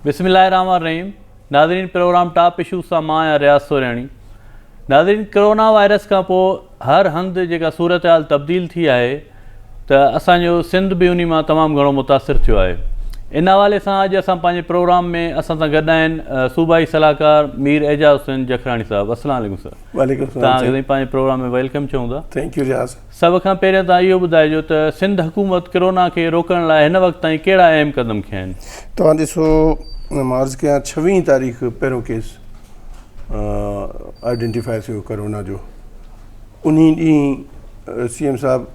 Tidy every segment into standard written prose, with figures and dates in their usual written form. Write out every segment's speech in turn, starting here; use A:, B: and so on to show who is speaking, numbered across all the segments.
A: بسم الله الرحمن الرحيم ناظرين پروگرام ٽاپ اشوز سان مان آهيان رياض سورياڻي ناظرين ڪرونا وائرس کان پوء هر هنڌ جيڪا صورتحال تبديل ٿي آهي ته اسان جو سنڌ به انهي مان تمام گهڻو متاثر ٿيو آهي ان حوالي سان اڄ اسان پنهنجي پروگرام ۾ اسان سان گڏ آهن صوبائي صلاحڪار مير اعجاز حسين جکراڻي صاحب السلام عليڪم سر
B: وعليڪم السلام
A: توهان کي سائين پنهنجي پروگرام ۾ welcome چئون ٿا
B: thank you Riaz
A: سڀ کان پهريان توهان اهو ٻڌائجو ته سنڌ حڪومت ڪرونا کي روڪڻ لاء هن وقت تائين ڪهڙا اهم قدم کنيا آهن؟
B: توهان ڏسو مان عرض ڪيان ڇويهين تاريخ پهريون ڪيس آئيڊينٽيفائي ٿيو ڪرونا جو انهي ڏينهن سي ايم صاحب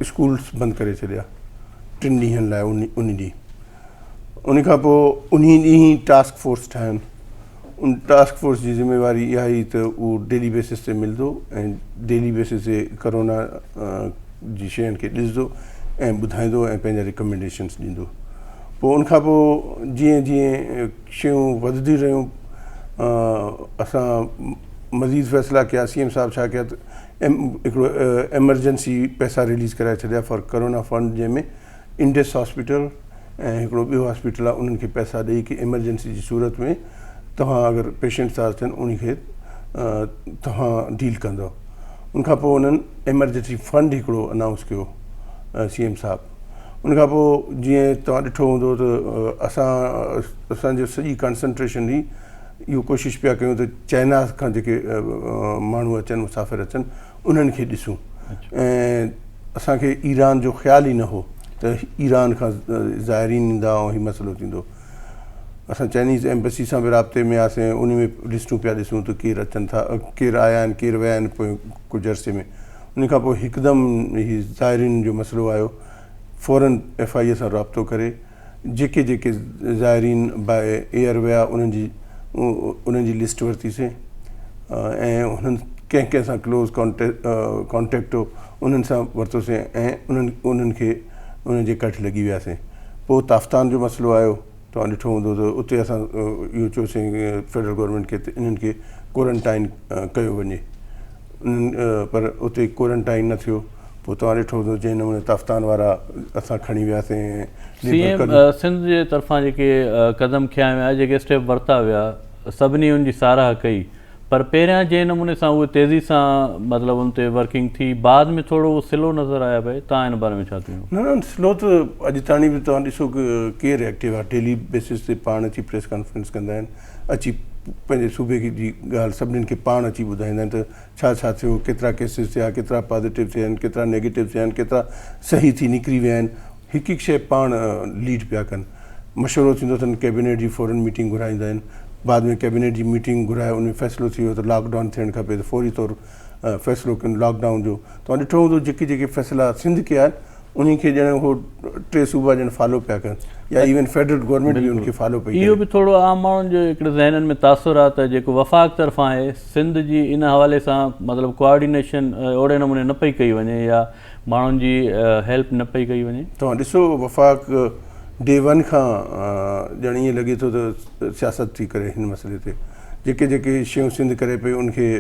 B: اسڪولس بند ڪري ڇڏيا ٽن ڏينهن لاء انهي ڏينهن ان کان پوء انهي ڏينهن ئي ٽاسڪ فورس ٺاهين ان ٽاسڪ فورس جي ذميواري اها هئي ته اهو ڊيلي بيسس تي ملندو ۽ ڊيلي بيسس تي ڪرونا جي شين کي ڏسندو ۽ ٻڌائيندو ۽ پنهنجا ريڪمينڊيشنس ڏيندو پوء ان کان پوء جيئن جيئن شيون وڌنديون رهيون اسان مزيد فيصلا ڪيا سي ايم صاحب ڇا ڪيا ته هڪڙو ايمرجنسي پئسا رليز ڪرائي ڇڏيا فار ڪرونا فنڊ جنهن ۾ انڊس هاسپيٽل ۽ هڪڙو ٻيو هاسپيٽل آهي انهن کي پئسا ڏئي ڪي ايمرجنسي جي صورت ۾ توهان اگر پيشنٽس ٿا اچن انهي کي توهان ڊيل ڪندو ان کان پوء انهن ايمرجنسي فنڊ هڪڙو انائونس ڪيو سي ايم صاحب ان کان پوء جيئن توهان ڏٺو هوندو ته اسان اسان جو سڄي ڪانسنٽريشن هئي اهو ڪوشش پيا ڪيون ته چائنا کان جيڪي ماڻهو اچن مسافر اچن انهن کي ڏسون ۽ اسان کي ايران جو خيال ئي نه هو ته ايران کان زائرين ايندا ۽ هي مسئلو ٿيندو اسان چائنيز ايمبسي سان به رابطي ۾ آسين ان ۾ لسٽون پيا ڏسون ته ڪير اچن ٿا ڪير آيا آهن ڪير ويا آهن پوء ڪجهه عرصي ۾ ان کان پوء هڪدم هي زائرين جو مسئلو آيو فورن ايف I اي سان رابطو ڪري جيڪي جيڪي زائرين باء ايئر ويا انهن جي انهن جي لسٽ ورتيسين ۽ انهن ڪنهن ڪنهن سان ڪلوز ڪانٽيڪٽ هو انهن سان ورتوسين ۽ انهن انهن کي انهن جي ڪڍ لڳي وياسين پوء تافتان جو مسئلو آيو توهان ڏٺو هوندو ته اتي اسان اهو چيوسين فيڊرل گورنمينٽ کي ته انهن کي ڪورنٽائن ڪيو وڃي انهن پر اتي ڪورنٽائن نه ٿيو پوء توهان ڏٺو هوندو جنهن نموني تافتان وارا اسان کڻي وياسين
A: سي ايم سنڌ جي طرفان جيڪي قدم کنيا ويا جيڪي اسٽيپ ورتا ويا سڀني ان جي ساراهه ڪئي پر پهريان جنهن نموني سان اهي تيزي سان مطلب ان تي ورڪنگ ٿي بعد ۾ ٿورو اهو سلو نظر آيا پئي توهان ان باري ۾ ڇا چوندو؟
B: نه نه سلو ته اڄ تاڻي به توهان ڏسو ڪير ايڪٽو آهي ڊيلي بيسس تي پاڻ اچي پريس ڪانفرنس ڪندا آهن اچي پنهنجي صوبي جي ڳالهه سڀني کي پاڻ اچي ٻڌائيندا آهن ته ڇا ڇا ٿيو ڪيترا ڪيسز ٿيا ڪيترا پازيٽو ٿيا آهن ڪيترا نيگيٽو ٿيا آهن ڪيترا صحيح ٿي نڪري ويا آهن هڪ هڪ شيء پاڻ ليڊ پيا ڪن. مشورو ٿيندو اٿن ڪيبينيٽ جي فورن ميٽنگ گهرائيندا آهن بعد ۾ ڪيبينيٽ جي ميٽنگ گهرائي ان ۾ فيصلو ٿي ويو ته لاڪ ڊائون ٿيڻ کپي ته فوري طور فيصلو ڪن لاڪ ڊائون جو توهان ڏٺو هوندو جيڪي جيڪي فيصلا سنڌ ڪيا آهن انهي کي ڄڻ هو ٽي صوبا ڄڻ فالو پيا ڪن يا ايون فيڊرل گورنمينٽ به ان کي فالو پئي
A: ڪري. اهو به ٿورو عام ماڻهن جو هڪڙو ذهنن ۾ تاثر آهي ته جيڪو وفاق طرفان آهي سنڌ جي ان حوالي سان مطلب ڪوآرڊينيشن اهڙي نموني نه پئي ڪئي وڃي يا ماڻهن جي هيلپ نه پئي ڪئي وڃي.
B: توهان ڏسو وفاق ڊي ون کان ڄڻ ائين لڳي ٿو ته سياست ٿي ڪري هن مسئلي تي جيڪي جيڪي شيون سنڌ ڪري پئي ان کي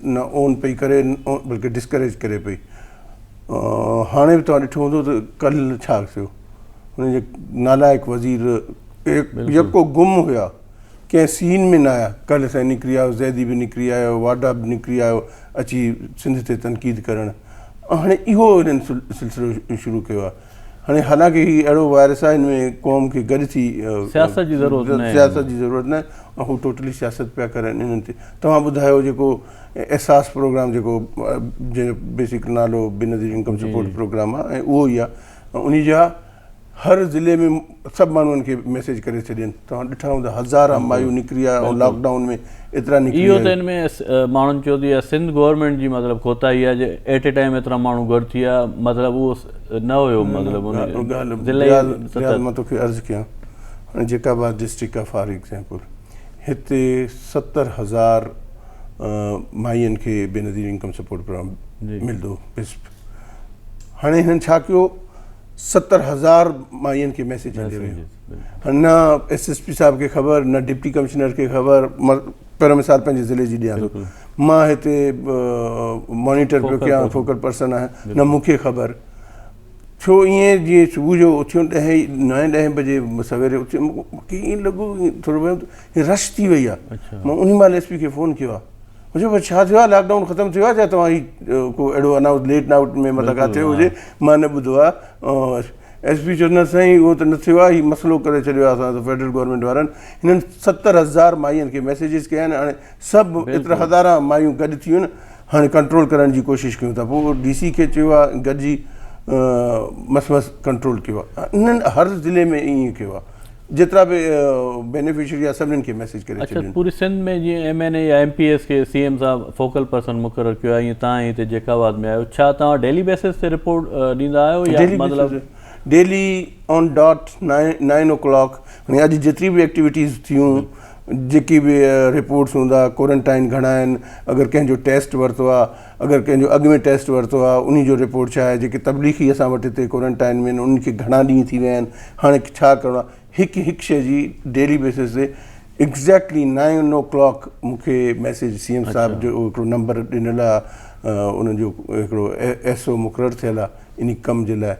B: نه اون پئي ڪري بلڪه ڊسڪريج ڪري پئي هاڻي به توهان ڏٺو هوندو ته ڪلهه ڇا ٿيو هن جي نالائق وزير يڪو گم هيا ڪنهن سين ۾ نه آيا ڪلهه سائين نڪري آيو زيدي به نڪري آيو واڊا به نڪري آيو اچي سنڌ تي تنقيد ڪرڻ هاڻي اهو هنن سلسلو شروع ڪيو آهي هاڻي حالانڪه هي اهڙو وائرس آهي هن ۾ قوم کي گڏ ٿي
A: سياست جي ضرورت نه آهي
B: سياست جي ضرورت نه آهي هو ٽوٽلي سياست پيا ڪرن انهن تي توهان ٻڌايو جيڪو احساس پروگرام جيڪو جنهن جو بيسڪ نالو بينظير انڪم سپورٽ پروگرام آهي ۽ اهو ئي آهي ان جا هر ضلعي ۾ سڀ ماڻهن کي ميسيج ڪري ڇڏين توهان ڏٺا هوندا هزارها مايون نڪري آيا ۽ لاڪ ڊائون ۾ ايترا نڪري
A: اهو ته ان ۾ ماڻهن چيو ته اها سنڌ گورنمينٽ جي مطلب ڪوتاهي آهي جي ايٽ اي ٽائيم ايترا ماڻهو گڏ ٿي ويا مطلب اهو نه هيو مطلب
B: ان ضلعي سطح مان توکي عرض ڪيان هاڻي جيڪب آباد ڊسٽرڪٽ آهي فار ايگزامپل هتي 70000 مائين کي بينظير انڪم سپورٽ پروگرام ملندو بسپ هاڻي هنن ڇا ڪيو 70000 مائين کي ميسيج هلي ويو نه ايس ايس پي صاحب کي خبر نه ڊپٽي ڪمشنر کي خبر پر مثال پنهنجي ضلعي جي ڏيان ٿو مان هتي مانيٽر پيو ڪيان فوڪل پرسن آهيان نه مون کي خبر ٿيو ائين جيئن صبح جو اٿيم ڏهين نائين ڏهين بجي سويري اٿيم مونکي ائين لڳو ٿورو ويم ته رش ٿي وئي آهي مان انهي مهل ايس پي کي فون ڪيو آهي مون چيو ڇا ٿيو آهي لاڪ ڊائون ختم ٿيو آهي ڇا توهان هي ڪو اهڙو انائونس ليٽ نائٽ ۾ مطلب ڪا ٿيو هجي مان نه ٻڌو آهي ايس پي چيو نه سائين اهو ته نه ٿيو آهي هي مسئلو ڪري ڇڏيو آهي اسان فيڊرل گورنمينٽ وارن هنن 70,000 مائين کي ميسيجز ڪيا آهن هاڻي سڀ ايترا هزارا مايون گڏ ٿيون آهن هاڻي ڪنٽرول ڪرڻ جي ڪوشش ڪيون ٿا پوء ڊي سي کي چيو آهي گڏجي مس مس ڪنٽرول ڪيو آهي انهن هر ضلعي ۾ ائين ڪيو آهي جيترا به بينيفشري آهي سڀني کي ميسيج ڪري
A: ڇڏيو. اڇا پوري سنڌ ۾ جيئن ايم اين اي يا ايم پي ايس کي سي ايم صاحب فوڪل پرسن مقرر ڪيو آهي ائين توهان هتي جيڪب آباد ۾ آهيو ڇا توهان ڊيلي بيسس تي رپورٽ ڏيندا آهيو يا مطلب
B: ڊيلي آن ڊاٽ نائين او ڪلاڪ يعني اڄ جيتري به ايڪٽيوٽيز ٿيون جيڪي به رپورٽس هوندا ڪورنٽائن گهڻا آهن اگر ڪنهن جو ٽيسٽ ورتو آهي اگر ڪنهن جو اڳ ۾ ٽيسٽ ورتو آهي انهي جو رپورٽ ڇا آهي جيڪي تبليغي اسان وٽ هتي ڪورنٽائن ۾ آهن انهن کي گهڻا ڏينهن ٿي ويا آهن هاڻي ڇا ڪرڻو آهي هڪ هڪ شي جي ڊيلي بيسس تي ايگزيڪٽلي نائن او ڪلاڪ مون کي ميسيج سي ايم صاحب جو هڪڙو نمبر ڏنل آهي انهن جو هڪڙو ايس او مقرر ٿيل آهي انهي ڪم جي لاء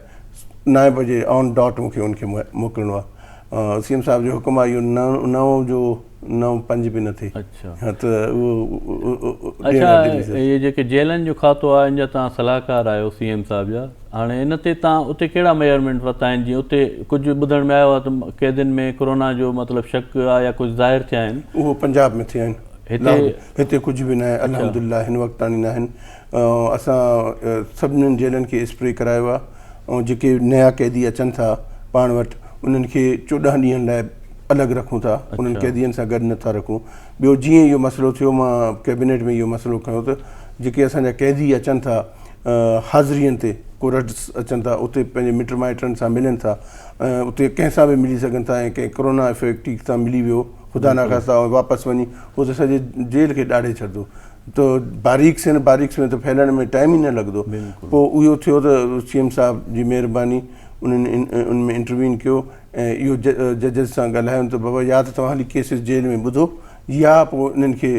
B: نائين بجي آن ڊاٽ مون کي ان کي موڪلڻو آهي سي ايم صاحب جو حڪم آهي اهو نو جو نو پنج به نه ٿئي
A: اڇا ته اهو اڇا اهي جيڪي جيلن جو کاتو آهي ان جا توهان صلاحڪار آهيو سي ايم صاحب جا هاڻي ان تي توهان اتي ڪهڙا ميجرمينٽ ورتا آهن جيئن اتي ڪجهه ٻڌڻ ۾ آيو آهي ته قيدين ۾ ڪورونا جو مطلب شڪ آهي يا ڪجهه ظاهر ٿيا آهن
B: اهو پنجاب ۾ ٿيا آهن هتي هتي ڪجهه به ناهي الحمدلله هن وقت تاڻي ناهن اسان سڀني جيلن کي اسپري ڪرايو آهي ۽ جيڪي نيا قيدي اچن ٿا پاڻ وٽ انهن کي 14 ڏينهن لاء الڳ رکون ٿا انهن قيدين سان گڏ نٿا رکون. ٻيو جيئن اهو مسئلو ٿيو مان ڪيبنيٽ ۾ اهو مسئلو کنيو ته جيڪي اسان جا قيدي اچن ٿا حاضرين تي ڪورٽس اچن ٿا اتي پنهنجي مٽ مائٽن سان ملن ٿا ۽ اتي ڪنهن سان به ملي سگهن ٿا ۽ ڪنهن ڪرونا افيڪٽي سان ملي ويو خدا نخواسته ۽ واپس وڃي هو ته سڄي جيل کي ڏاڙهي ڇڏندو ته باريڪس آهن باريڪس ۾ ته ڦهلڻ ۾ ٽائيم ئي نه لڳندو پوء اهو ٿيو ته سي ايم صاحب جي مهرباني انهن ان ۾ انٽروين ڪيو ۽ اهو ججز سان ڳالهايو ته بابا يا ته توهان هلي ڪيسز جيل ۾ ٻڌو يا پوء انهن کي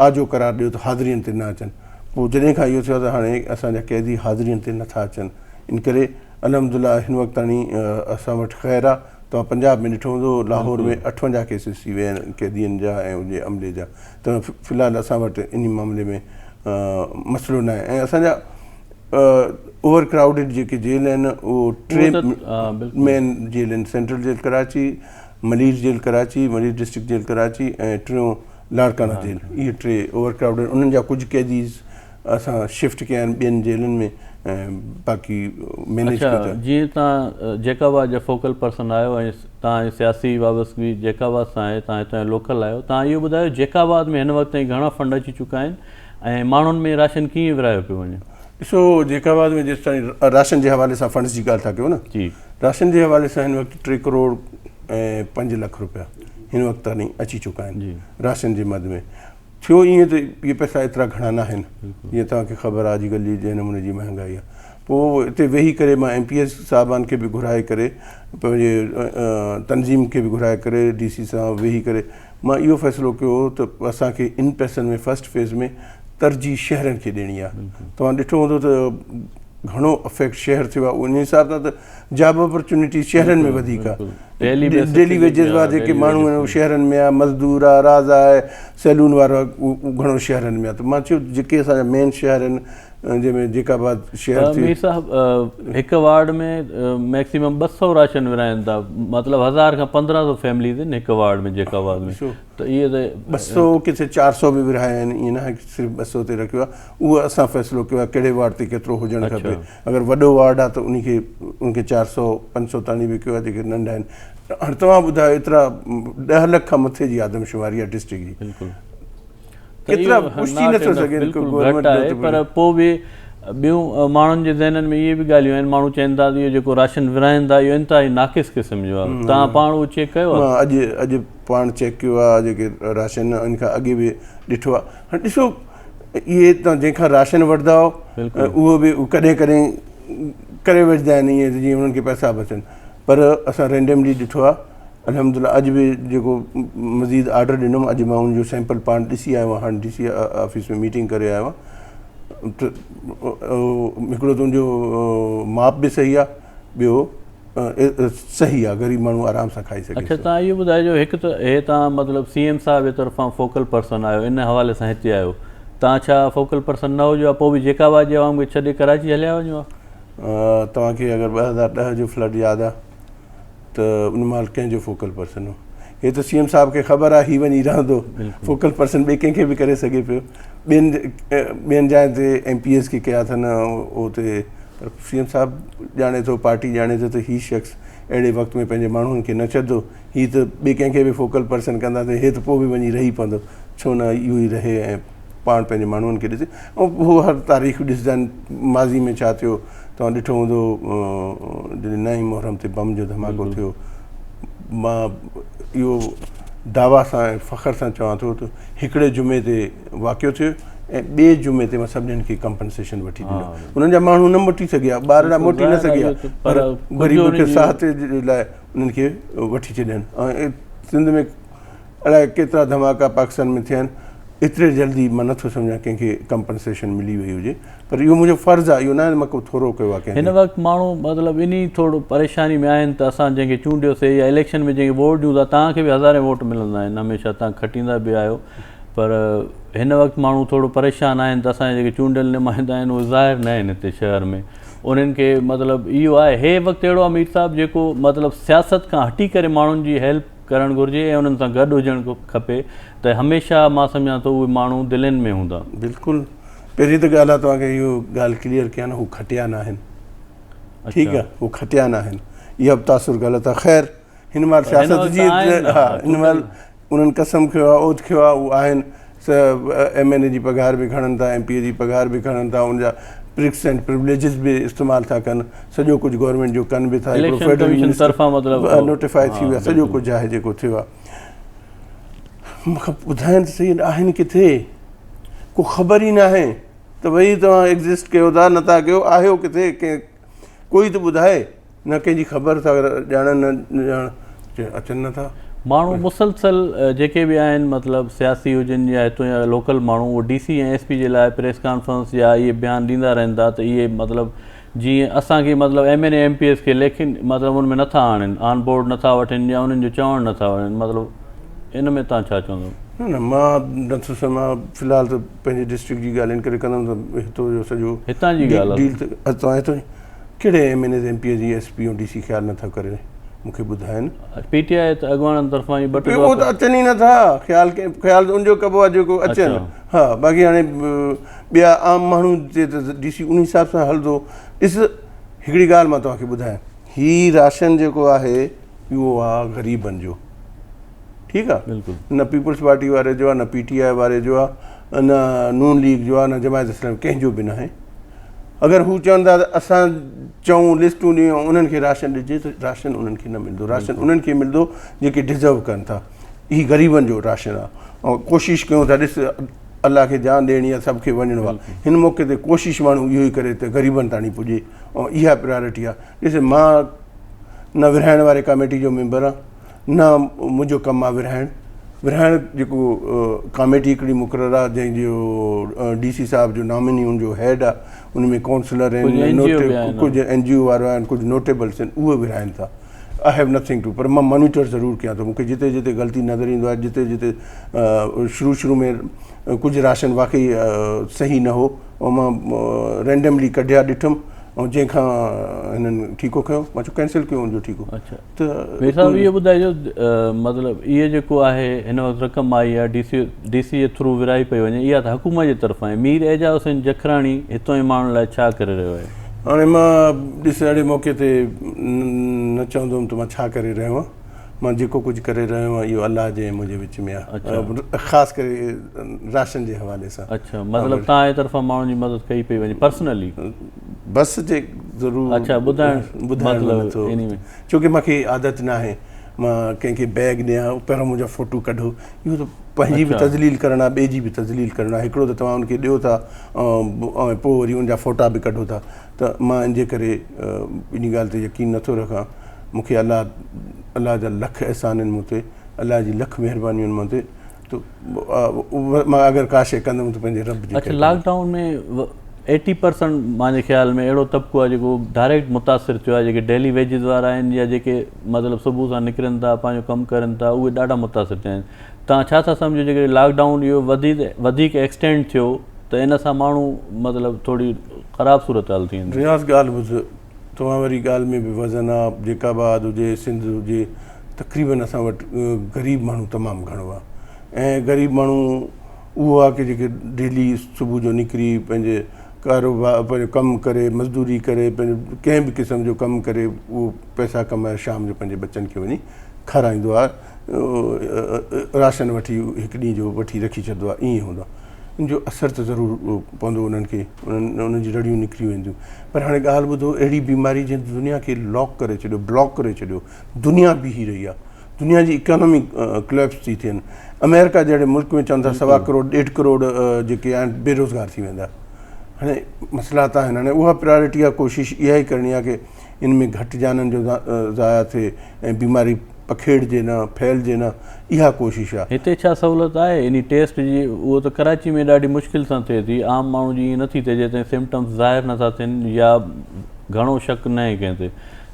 B: آجو قرار ڏيو ته حاضرين تي نه اچن پوء جڏهن کان اهو ٿيو ته هاڻي اسان جا قيدي حاضرين تي نٿا اچن ان ڪري الحمدلله هن وقت تاڻي اسان وٽ خير آ توهان پنجاب ۾ ڏٺو هوندو لاهور ۾ 58 ڪيسز ٿي ويا آهن قيدين جا ۽ ان جي عملي جا ته في الحال اسان وٽ انهي معاملي ۾ مسئلو ناهي ۽ اسان جا اوور ڪرائوڊيڊ جيڪي جيل آهن اهو ٽي مين جيل آهن central jail Karachi, Malir jail Karachi, Malir district jail Karachi ۽ ٽيون لاڙڪاڻا جيل اهي ٽي اوور ڪرائوڊيڊ انهن جا ڪجهه قيديز اسان شفٽ ڪيا آهن ٻين جيلن ۾ ۽ باقي مينيج ڪيو
A: اڇا جيئن توهان جيڪب آباد جا فوڪل پرسن آهيو ۽ توهان جي سياسي وابستگي جيڪب آباد سان آهي توهان هتان جا لوڪل آهيو توهان اهو ٻڌايو جيڪب آباد ۾ هن وقت تائين گهڻا فنڊ اچي چڪا آهن ۽ ماڻهن ۾ راشن ڪيئن ورهايو پيو وڃي؟
B: ڏسو جيڪب آباد ۾ جيستائين راشن جي حوالي سان فنڊز جي ڳالهه ٿا ڪيو نه
A: جي
B: راشن جي حوالي سان هن وقت ٽي ڪروڙ ۽ 5 لک روپيا هن وقت تائين اچي چڪا آهن راشن جي مد ۾ ٿيو ائين ته اهي پئسا ايترا گهڻا ناهن جيئن توهان کي خبر آهي اڄڪلهه جي جنهن نموني جي مهانگائي آهي پوء اتي ويهي ڪري مان ايم پي ايس صاحبان کي به گهرائي ڪري پنهنجي تنظيم کي به گهرائي ڪري ڊي سي سان ويهي ڪري مان اهو فيصلو ڪيو ته اسان کي ان پئسن ۾ فرسٽ فيز ۾ ترجيح شهرن کي ڏيڻي آهي توهان ڏٺو هوندو ته گهڻو افيڪٽ شهر ٿيو آهي ان حساب سان ته جاب اپرچونٽي شهرن ۾ وڌيڪ آهي ڊيلي ويجز وارا جيڪي ماڻهو آهن اهي شهرن ۾ آهي مزدور آهي راز آهي سيلون وارو گهڻو شهرن ۾ آهي ته مان چيو جيڪي اسان جا مين شهر آهن جنهن ۾ جيڪب آباد شهر ٿي
A: مير صاحب هڪ وارڊ ۾ ميڪسيمم 200 راشن ورهائن ٿا مطلب 1000 کان 1500 فيمليز آهن هڪ وارڊ ۾ جيڪب آباد ۾ ته اهي ته
B: 200 ڪٿي 400 به ورهايا آهن ائين ناهي صرف 200 تي رکيو آهي اهو اسان فيصلو ڪيو آهي ڪهڙي وارڊ تي ڪيترو هجڻ کپي اگر وڏو وارڊ آهي ته ان کي ان کي 400 500 تاڻي به ڪيو آهي جيڪي ننڍا آهن هاڻي توهان ٻڌايو ايترا 10 لک کان مٿي جي آدمشماري آهي ڊسٽرڪٽ جي
A: بلڪل
B: ڪيترا پشٽي نٿو سگهي
A: گهٽ آهي پر پوء به ٻيون ماڻهن جي ذهنن ۾ اهي به ڳالهيون آهن ماڻهو چون ٿا ته اهو جيڪو راشن ورهائن ٿا اهو انتهائي ناقص قسم جو آهي توهان پاڻ اهو چيڪ ڪيو
B: آهي؟ مان اڄ اڄ پاڻ چيڪ ڪيو آهي جيڪي راشن ان کان اڳي به ڏٺو آهي هاڻي ڏسو اهي توهان جنهن کان راشن وٺندا آهيو اهو به ڪڏهن ڪڏهن ڪري وٺندا آهن ائين جيئن انهن کي پئسا بچن پر اسان رينڊملي ڏٺو آهي الحمد لله اڄ به جيڪو مزيد آرڊر ڏنم اڄ مان ان جو سيمپل پاڻ ڏسي آيو آهيان هاڻي ڊي سي آفيس ۾ ميٽنگ ڪري آيو آهيان. ته هڪڙو ته ان جو ماپ به صحيح آ ٻيو صحيح آ غريب ماڻهو آرام سان کائي سگهي
A: اڇا تان اهو ٻڌائجو هڪ ته هي تان مطلب سي ايم صاحب جي طرفان فوڪل پرسن آهيو ان حوالي سان هتي آيو تان ڇا فوڪل پرسن نه هجو ها پوء به جيڪب آباد جي عوام کي ڇڏي ڪراچي هليا وڃو ها.
B: توهان کي اگر 2010 جو فلڊ ياد آ ته ان مهل ڪنهن جو فوڪل پرسن هو؟ هي ته سي ايم صاحب کي خبر آ هي وڃي رهندو فوڪل پرسن ٻئي ڪنهن کي به ڪري سگهي پيو ٻين ٻين جاين تي ايم پي ايس کي ڪيا اٿن اتي پر سي ايم صاحب ڄاڻي ٿو پارٽي ڄاڻي ٿو ته هي شخص اهڙي وقت ۾ پنهنجي ماڻهن کي نه ڇڏندو هي ته ٻئي ڪنهن کي به فوڪل پرسن ڪندا ته هي ته پوء به وڃي رهي پوندو ڇو نه اهو ئي رهي ۽ پاڻ پنهنجي ماڻهن کي ڏسي ۽ هو هر تاريخ ڏسندا آهن ماضي ۾ ڇا ٿيو توهان ڏٺو هوندو جڏهن نائين محرم تي بم جو ڌماڪو ٿيو مان اهو دعويٰ سان ۽ فخر سان چوان ٿو ته هڪڙي جمعي تي واقعو ٿيو ۽ ٻئي جمعي تي مان سڀني کي ڪمپنسيشن وٺي ڏنو انهن جا ماڻهو نه موٽي سگهيا ٻارڙا موٽي نه سگهيا پر غريبن کي ساهت جي لاء انهن کي وٺي ڇڏين ۽ سنڌ ۾ الائي ڪيترا ڌماڪا پاڪستان ۾ ٿيا آهن ايتري جلدي مان نٿو سمجهان ڪنهن کي ڪمپنسيشن ملي وئي هجي پر اهو منهنجو فرض آهي اهو ناهي ته مان ڪو ٿورو ڪيو آهي ڪنهن
A: هن وقت ماڻهو مطلب انهي ٿورو پريشاني ۾ آهن ته اسان جنهن کي چونڊيو سي يا اليڪشن ۾ جنهن کي ووٽ ڏيون ٿا توهان کي به هزارين ووٽ ملندا آهن هميشه توهان کٽيندا به آهيو پر هن وقت ماڻهو ٿورو پريشان آهن ته اسان جا جيڪي چونڊيل نمائندا آهن اهي ظاهر نه آهن هتي شهر ۾ انهن کي مطلب اهو آهي هي وقت اهڙو آهي مير صاحب جيڪو مطلب سياست کان هٽي ڪري ماڻهن جي هيلپ ڪرڻ گهرجي ۽ انهن سان گڏ هجڻ کپي ته هميشه مان سمجهان ٿو اهي ماڻهو دلين ۾ هوندا.
B: بلڪل پهرين ته ڳالهه آ توهان کي اهو ڳالهه ڪليئر ڪيان نه هو کٽيا ناهن ٺيڪ آ هو کٽيا ناهن اها به تاثر غلط آ خير هن مهل سياست جي ها هن مهل انهن قسم کنيو آ اوٿ کنيو آ هو آهن ايم اين اي جي پگهار به کڻن ٿا ايم پي اي جي پگهار به کڻن ٿا ان جا پرڪس اينڊ پروليجز به استعمال ٿا ڪن سڄو ڪجهه گورنمينٽ جو ڪن به ٿا
A: هڪڙو فيڊرل منسٽر طرفان مطلب
B: نوٽيفائي ٿي ويو سڄو ڪجهه آهي جيڪو ٿيو آهي مونکي ٻڌائن ته صحيح آهن ڪٿي ڪو خبر ئي ناهي ته ڀئي توهان ايگزسٽ ڪيو ٿا نٿا ڪيو آهيو ڪٿي ڪنهن ڪوئي ته ٻڌائي نه ڪنهن جي خبر ٿا ڄاڻن نه ڄاڻ اچن نه ٿا.
A: ماڻهو مسلسل جيڪي به آهن مطلب سياسي هجن يا هتون جا لوڪل ماڻهو اهي ڊي سي ۽ ايس پي جي لاء پريس ڪانفرنس يا اهي بيان ڏيندا رهن ٿا ته اهي مطلب جيئن اسان کي مطلب ايم اين اي ايم پي ايس کي ليکين مطلب ان ۾ نٿا آڻين آن بورڊ نٿا وٺن يا انهن جو چوڻ نٿا وٺن مطلب ان ۾ تان ڇا چوندو.
B: نه نه مان نٿو سمجهان في الحال ته پنهنجي ڊسٽرڪٽ جي ڳالهه ان ڪري ڪندم ته هتو جو سڄو
A: هتان جي ڳالهه
B: ڊيل ته هتان جي ڪهڙي M N As M P As جي ايس پي ۽ ڊي سي خيال نٿا ڪري مون کي ٻڌائن.
A: پي ٽي آء ته اڳواڻن طرفان ئي ٻه ٽي
B: اهو ته اچن ئي نٿا خيال خيال ته ان جو ڪبو آهي جيڪو اچن ها باقي هاڻي ٻيا عام ماڻهو تي ته ڊي سي ان حساب سان هلندو ڏس هڪڙي ڳالهه مان توهان کي ٻڌايان هي راشن جيڪو آهي اهو آهي غريبن جو ٺيڪ آ نه پيپلز پارٽي واري جو آ نه پي ٽي آء واري جو آ نه نون ليگ جو آ نه جماعت اسلامي ڪنهن جو به ناهي اگر هو چون ٿا ته اسان چئون لسٽون ڏيون انهن کي راشن ڏجي ته راشن انهن کي نه ملندو راشن انهن کي ملندو جيڪي ڊزرو ڪن ٿا هي غريبن جو راشن آ ۽ ڪوشش ڪيون ٿا ڏس الله کي جان ڏيڻي آ سڀ کي وڃڻو آ هن موقعي تي ڪوشش ماڻهو اهو ئي ڪري ته غريبن تاڻي پڄي ۽ اها پريارٽي آ ڏس مان نه ورهائڻ واري ڪاميٽي جو ميمبر آ نه منهنجو ڪم آ ورهائڻ ورهائڻ جيڪو ڪاميٽي هڪڙي مقرر آ جنهن جو ڊي سي صاحب جو ناميني ان جو هيڊ آ ان ۾ ڪائونسلر آهن ڪجهه اين جي او وارا آهن ڪجهه نوٽيبلس آهن اهي ورهائن ٿا I have nothing two پر مان مانيٽر ضرور ڪيان ٿو مونکي جتي جتي غلطي نظر ايندو آهي جتي جتي شروع شروع ۾ ڪجهه راشن واقعي صحيح نه هو ۽ مان رينڊملي ڪڍيا ڏٺم ۽ جنهن کان هنن ٺيڪو کنيو مان چيو ڪينسل ڪيو ان جو ٺيڪو
A: ته مير صاحب اهو ٻڌائجو مطلب اهي جيڪو آهي هن وقت رقم آئي آهي ڊي سي ڊي سي جي ٿرو ورهائي پئي وڃي اها ته حڪومت جي طرفان آهي مير اعجاز حسين جکراڻي هتان جي ماڻهن لاء ڇا ڪري رهيو آهي؟
B: هاڻي مان ڏس اهڙي موقعي تي نه چوندم ته مان ڇا ڪري رهيو آهيان مان جيڪو ڪجهه ڪري رهيو آهيان اهو الله جي ۽ منهنجي وچ ۾ آهي خاص ڪري راشن جي حوالي سان.
A: اڇا مطلب توهان جي طرفان ماڻهن جي مدد ڪئي پئي وڃي پرسنلي؟
B: بس جي ضرور
A: اڇا ٻڌائڻ
B: ٻڌائڻ نٿو ڇو ڪي مونکي عادت ناهي مان ڪنهن کي بيگ ڏيان پهريون منهنجا فوٽو ڪڍو اهو ته پنهنجي به تذليل ڪرڻ آهي ٻئي جي به تذليل ڪرڻ آهي هڪڙو ته توهان ان کي ڏيو ٿا ۽ پوء وري ان جا فوٽا به ڪڍو ٿا ته مان ان جي ڪري ان ڳالهه تي يقين نٿو رکان مونکي الله الله جا لک احسان آهن مون تي الله جي لک مهربانيون آهن مون تي ته مان اگر ڪا شيء ڪندم ته پنهنجي رب جي
A: اڇا لاڪ ڊائون ۾ ايٽي پرسنٽ مانجي خيال ۾ اهڙو طبقو آهي جيڪو ڊائريڪٽ متاثر ٿيو آهي جيڪي ڊيلي ويجز وارا آهن يا جيڪي مطلب صبح سان نڪرن ٿا پنهنجو ڪم ڪرن ٿا اهي ڏاڍا متاثر ٿيا آهن توهان ڇا ٿا سمجهو جيڪڏهن لاڪ ڊائون اهو وڌيڪ ايڪسٽينڊ ٿيو ته ان سان ماڻهو مطلب ٿوري خراب صورتحال ٿي ويندي.
B: رياض ڳالهه ٻڌ توهان واري ڳالهه ۾ به وزن آ جيڪب آباد هجي سنڌ هجي تقريبن اسان وٽ غريب ماڻهو تمام گهڻو آ ۽ غريب ماڻهو اهو آ ڪي جيڪي ڊيلي صبح جو نڪري پنهنجي ڪاروبار پنهنجو ڪم ڪري مزدوري ڪري پنهنجو ڪنهن به قسم جو ڪم ڪري اهو پئسا ڪمائي شام جو پنهنجي ٻچن کي وڃي کارائيندو آ راشن وٺي هڪ ڏينهن جو وٺي رکي ڇڏندو آ ائين هوندو آ ان جو اثر ته ضرور پوندو انهن کي انهن جي رڙيون نڪري وينديون پر هاڻي ڳالهه ٻڌو اهڙي بيماري جنهن دنيا کي لاڪ ڪري ڇڏيو بلاڪ ڪري ڇڏيو دنيا بيهي رهي آ دنيا جي اڪانومي ڪليپس ٿي ٿين امريڪا جهڙي ملڪ ۾ چون ٿا سوا ڪروڙ ڏيڍ ڪروڙ جيڪي آهن بيروزگار ٿي ويندا هاڻي مسئلا ته آهن هاڻي اها پرائرٽي آ ڪوشش اها ئي ڪرڻي آ ڪي ان ۾ گهٽ جانن جو ضايع ٿئي ۽ بيماري پکيڙجي نه ڦهلجي نه اها ڪوشش آ.
A: هتي ڇا سهولت آهي انهي ٽيسٽ جي اهو ته ڪراچي ۾ ڏاڍي مشڪل سان ٿئي ٿي عام ماڻهو جي ائين نٿي ٿئي جيستائين سمپٽمس ظاهر نٿا ٿين يا گهڻو شڪ ناهي ڪنهن تي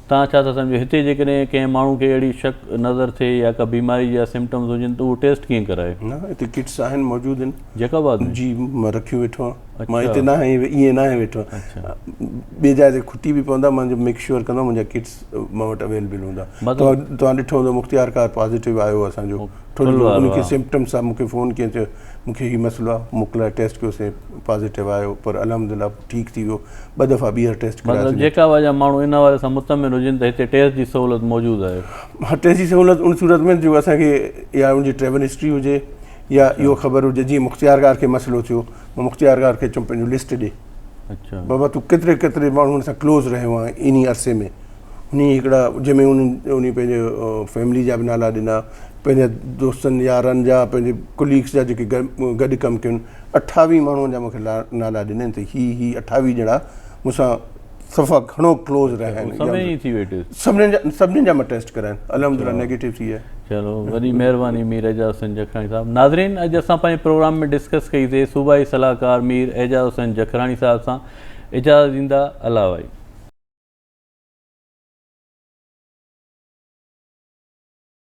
A: توهان ڇا ٿا سمجهو هتي جيڪڏهن ڪنهن ماڻهو کي اهڙي شڪ نظر ٿئي يا ڪا بيماري جا سمپٽمس هجن ته اهو ٽيسٽ ڪيئن ڪرائي؟
B: نه هتي ڪٽس آهن موجود آهن.
A: جيڪب آباد ۾؟
B: جي مان رکيون ويٺو آهيان مان هتي ناهي ائين ناهي ويٺو آهيان ٻي جاء تي کٽي به پوندا مان جو ميڪ شوئر ڪندو منهنجا ڪٽس مان وٽ اويلبل هوندا توهان ڏٺو هوندو مختيار ڪار پازيٽو آيو اسان جو ٿورو ان کي سمپٽمس آ مون کي فون ڪيائين چيو مون کي هي مسئلو آ موڪلائي ٽيسٽ ڪيوسين پازيٽو آيو پر الحمدلله ٺيڪ ٿي ويو ٻه دفعا ٻيهر ٽيسٽ
A: ڪراياسين. مطلب جيڪا به جا ماڻهو ان حوالي سان مطمئن هجن ته هتي ٽيسٽ جي سهولت موجود آهي.
B: ها ٽيسٽ جي سهولت ان صورت ۾ جو اسان کي يا ان جي ٽريول هسٽري هجي يا اهو خبر هجي جيئن مختيارڪار کي مسئلو ٿيو مان مختيارڪار کي چيم پنهنجو لسٽ ڏي اڇا بابا تون ڪيتري ڪيتري ماڻهن سان ڪلوز رهيو آهين انهي عرصي ۾ انهي هڪڙا جنهن ۾ انهن انهي پنهنجي فيملي جا به نالا ڏنا پنهنجا دوستن يارن جا پنهنجي ڪليگس جا جيڪي گڏ ڪم ڪين اٺاويهه ماڻهن جا مون کي نالا ڏنائين ته هي هي اٺاويهه ڄڻا مون سان صفا گهڻو ڪلوز رهيا آهن.
A: سڀني جي ٿي وئي ٽيسٽ؟
B: سڀني جا سڀني جا مان ٽيسٽ ڪرايا الحمدلله نيگيٽو ٿي ويا.
A: چلو وڏي مهرباني مير اعجاز حسين جکراڻي صاحب ناظرين اڄ اسان پنهنجي پروگرام ۾ ڊسڪس ڪئي سي صوبائي صلاحڪار مير اعجاز حسين جکراڻي صاحب سان اجازت ڏيندا الله وائي.